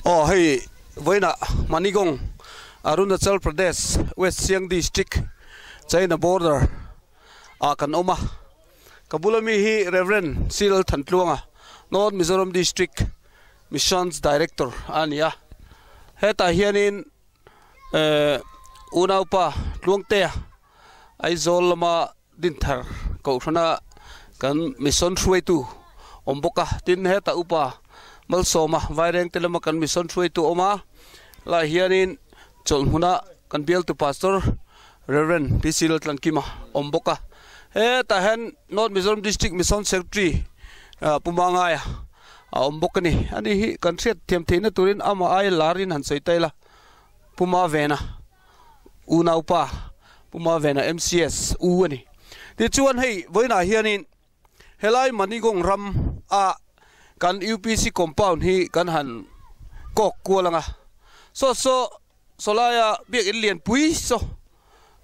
Aw hei vawiinah Manigong Arunachal Pradesh West Siang District China border ah kan awm a ka bula mi hi Rev Cyril Thantluanga North Mizoram District Missions Director a ni a hetah hianin ehh unaupa Tluangtea Aizawl lama Dinthar kohhrana kan mission hruaitu awm bawk a, tin hetah upa Malsawma Vairengte lama kan mission hruaitu awm a, lai hianin chawlhhmuna kan bialtu Pastor Rev PC Laltlankima awm bawk a, hetah hian North Mizoram District Mission Secretary Pu Mangaia a awm bawk a ni, ani hi kan hriat thiam theihna turin amah aia larin han sawi ta ila Pu Mavena. Unaupa Pu Mavena MCS u a ni. Tichuan hei vawiinah hianin helai Manigong ram a kan UPC compound hi kan han kawk kual ang a. Saw saw sawlaia biakin lianpui saw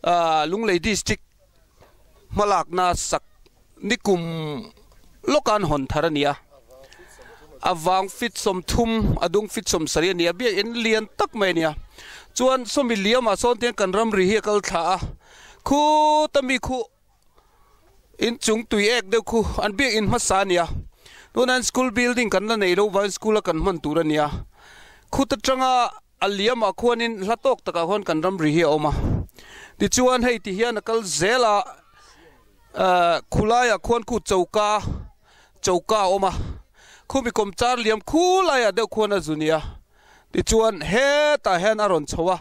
ah Lunglei district hmalakna sak nikum lawka an hawn thar a ni a. A vang fit 30 a dung fit 70 a ni a, biakin lian tak mai a ni a. Chuan sawmi liamah sawn tiang kan ramri hi a kal thla a, khuta mi khu inchung tui ek deuh khu an biakin hmasa a ni a. Tunah hian school building kan la nei lo vangin school a kan hman tur a ni a. Khuta tanga a liamah khuanin hla tawk takah khuan kan ramri hi a awm a. Tichuan hei ti hian a kal zel a. Ahh khulaiah khuan khu choka choka a awm a khumi kawm char liam khulaiah deuh khuan a zu nia tichuan hetah hian a rawn chho a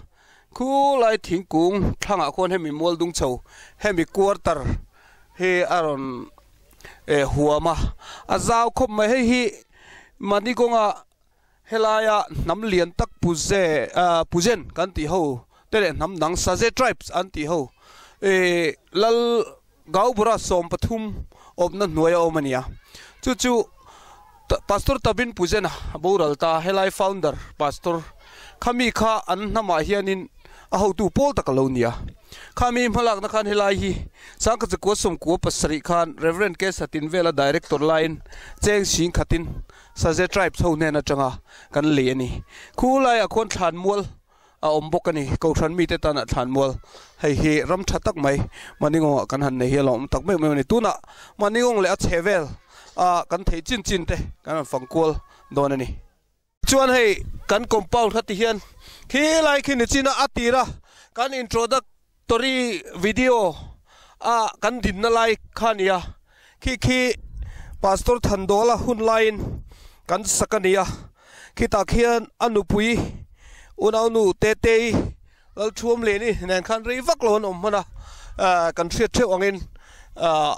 khulai thingkung thlangah khuan hemi mual dung chho hemi quarter hi a rawn eh huam a a zau khawp mai hei hi mahni kawnga helaia hnam lian tak puze ah puzen kan tih ho te leh hnam dang saze tribes an tih ho ih lal gaubura 13 awmna hnuai a awm a ni a chu chu pastor tabin puzena boral ta helai founder pastor khami kha an hnamah hianin a hotu pawl tak a lo ni a khami hmalakna khan helai hi sangkhat zakua 97 khan Rev K Satinvela director laiin cheng sing khatin Saze tribes ho hnen atanga kan lei a ni. Khu laiah khuan thlan mual a awm bawk a ni. Kohhran mite tana thlan mual hei hi ram tha tak mai Maningawngah kan han nei hi a lo awm tak meuh meuh a ni. Tunah Maningawng leh a chhe vel a kan thei chin chin te kan rawn fang kual dawn a ni. Chuan hei kan compound kha ti hian khi lai khi ni chin a a tir a kan introductory video a kan dinna lai kha a ni a khi khi pastor Thandawla hun laiin kan sak a ni a khitah khian a nupui unaunu Tetei Lalthuamliani nen khan rei vak lo an awm hman a ah kan hriat theuh angin ah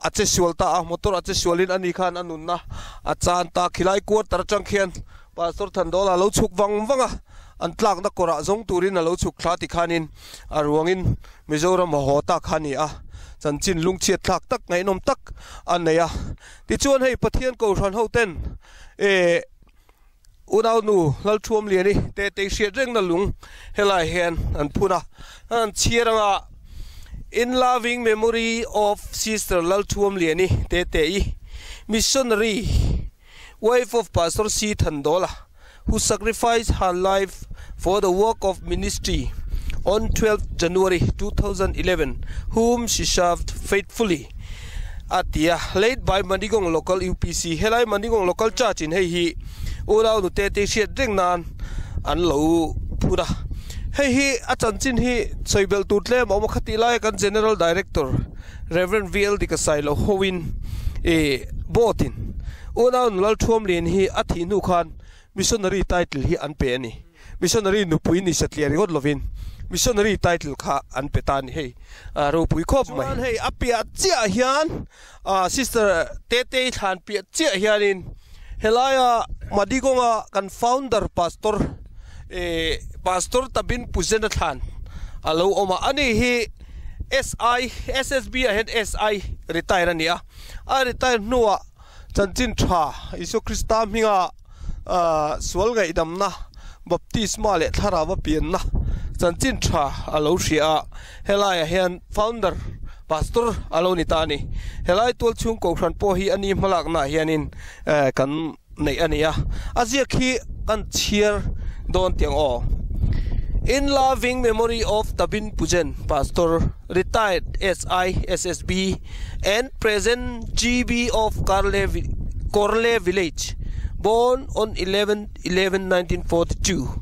a che sual ta a motor a che sualin ani khan a nunna a chan ta khilai quarter atang khian pastor Thandawla a lo chhuk vang vang a an tlakna kawrah zawng turin a lo chhuk thla tikhanin a ruangin Mizoram a haw ta kha a ni a, chanchin lungchhiat thlak tak ngaihnawm tak a nei a. Tichuan hei Pathian Kohhran ho ten eh unaunu Lalthuamliani te tei hriat rengna lung helai hian an phun a, an chhiar anga In loving memory of Sister Lalthuamliani te tei missionary wife of Pastor C Thandola who sacrificed her life for the work of ministry on 12 January 2011 whom she served faithfully a ti a late by Manigong Local UPC helai Manigong Local Church in hei hi unau nute te hriat reng nan an lo phur a hei hi a chanchin hi sawi belh tur tlem a awm a khatih laia kan General Director Rev VL Dikasailo hoin ih boat in Unau nulal Thuamlian hi a thih hnu khan Missionary title hi an pe a ni. Missionary nupui ni satliah ringawt lovin Missionary title kha an pe ta a ni hei. A ropui khawp mai. Chuan hei a piah chiah hian Sister Tetei thlan piah chiah hianin helaia Madigawnga kan founder Pastor Pastor Tabin Puzena thlan a lo awm a. Ani hi SI, SSB ah hian SI retire a ni a. A retire hnuah Chanchin tha Isua Krista hminga sual ngaihdamna, baptisma leh thlarau a pianna chanchin tha a lo hria a, helaiah hian founder pastor a lo ni ta a ni. Helai tual chhung kohhran pawh hi a ni hmalaknaah hianin kan neih a ni a, a ziak hi. kan chhiar dawn tiang aw. In loving memory of Tabin Pujen, Pastor, retired SI, SSB and present GB of Karle Korle Village, born on 11 11 1942.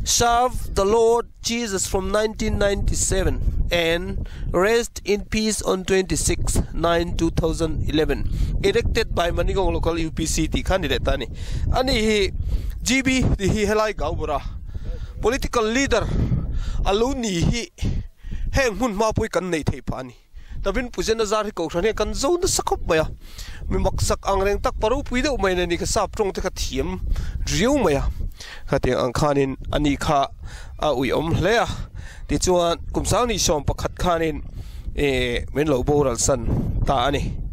Serve the Lord Jesus from 1997 and rest in peace on 26 9 2011. Erected by Manigong Local UPC tih kha ni leh ta a ni. Ani hi GB tih hi helai Gaubura political leader a lo ni hi heng hmun hma pawh hi kan neih theih phah a ni. Tavin Pujen a zar hi Kohhran hian kan zo nasa khawp mai a, mi maksak ang reng tak pa ropui deuh mai nen ni kha sap tawng te kha thiam riau mai a, khatiang ang khanin ani kha a uiawm hle a, tichuan kum sang ni sawm pakhat khanin ih min lo boral san ta a ni.